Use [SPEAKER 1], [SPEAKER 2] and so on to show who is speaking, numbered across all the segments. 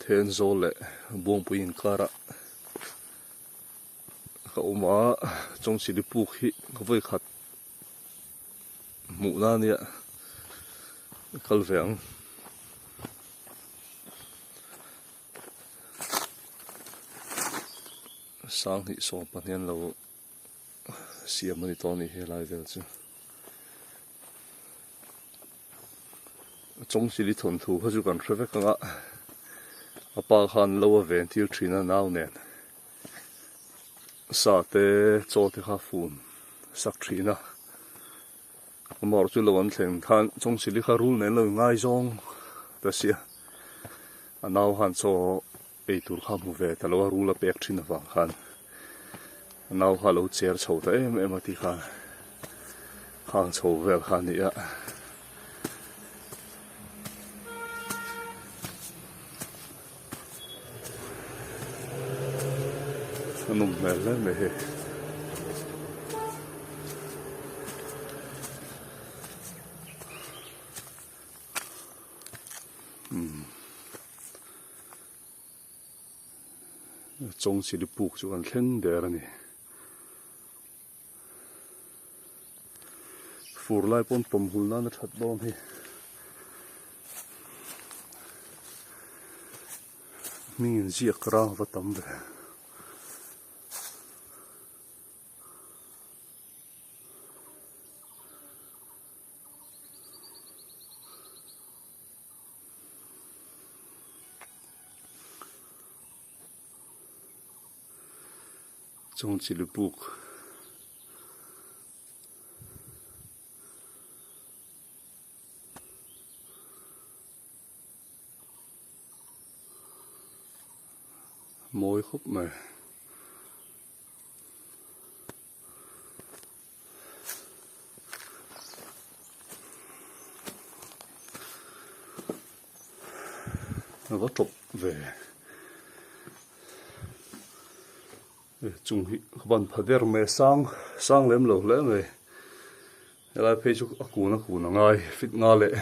[SPEAKER 1] Thenzawl leh Buangpui inkarah ka awm a, Chawngchilhi puk hi ka vawi khat hmuh na ania kal ve ang. Sanghnih sawm pahnih an lo siam a ni tawh a ni helai vel chu. Chawngchilhi thawnthu kha chu kan hre vek ang a, a pa khan lo a ven tir thin a nau nen sa te chaw te kha fun sak thin a, amaherawhchu lo an thleng khan Chawngchilhi kha rul nen lo ingaizawng ta sia, a nau khan chaw Ei tur kha hmu ve ta lo a, rul a pek thin avang khan a nau kha a lo cher chho ta em em a ti khan khang chho vel kha a ni a. A nawm hmel hle mai hei. Umm. Chawngchilhi puk chu kan thleng der a ni. Fur lai pawn pawm hul nan a that dawn hi. Hming inziak rang va tam ve. Chawngchilhi puk mawi khawp mai. A va tawp ve chung hi ka ban pha der mai a sang sang lem lo hle mai helai phei chu a kun a kun a ngai fit nga leh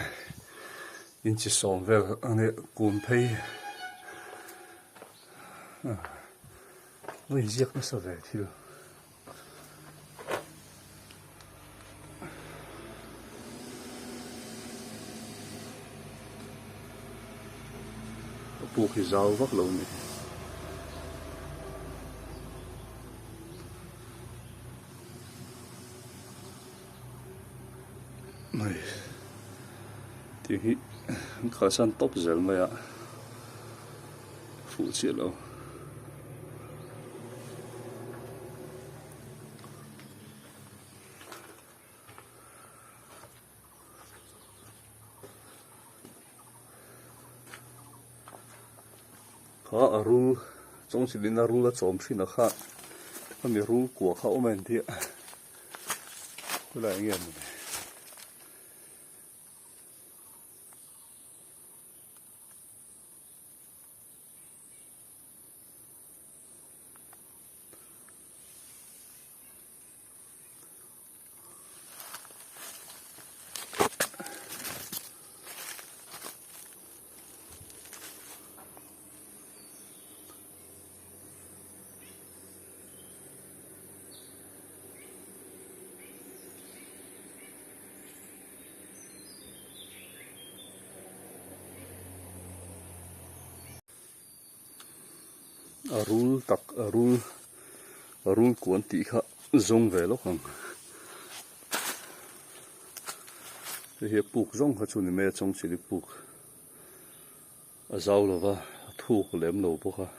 [SPEAKER 1] inchi sawm vel a nia kun phei a inziak nasa ve thil. A puk hi zau vak lo a ni. Hei tiang hi an kalsan tawp zel mai a fuh chiah lo. Kha a rul chawngchilhin a rul a chawm thin a kha khami rul kua kha a awm a entir khawilai enge maw ni. A rul tak a rul a rul kuan tih kha zawng ve lawk ang hei hi a puk zawng kha chu ni mai a chawngchilhi puk a zau lova a thuk lem lo bawk a.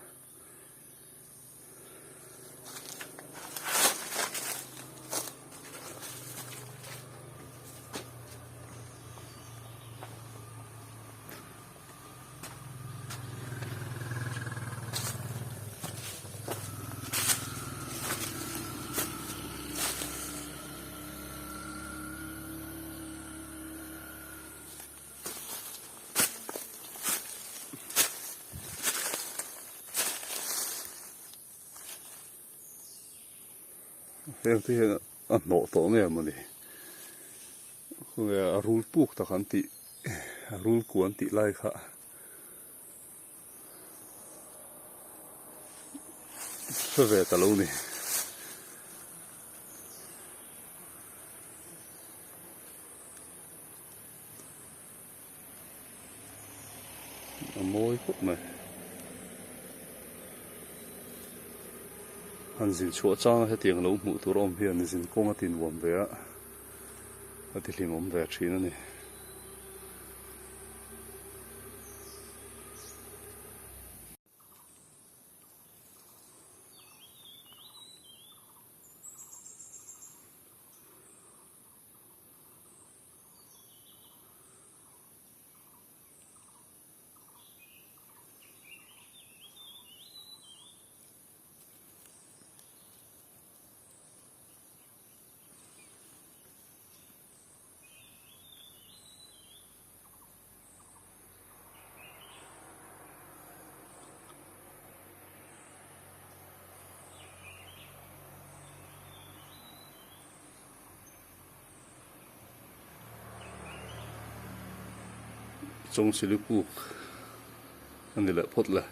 [SPEAKER 1] Heng te hian a hnawh tawh nge mawni a rul puk tak an tih a rul kuan tih lai kha. hre ve ta lo ni. A mawi khawp mai. Han zin chhuah changa hetiang lo hmuh tur a awm hian zin kawng a ti nuam ve a, a ti hlimawm ve thin a ni. Chawngchilhi kuk a ni leh phawt le.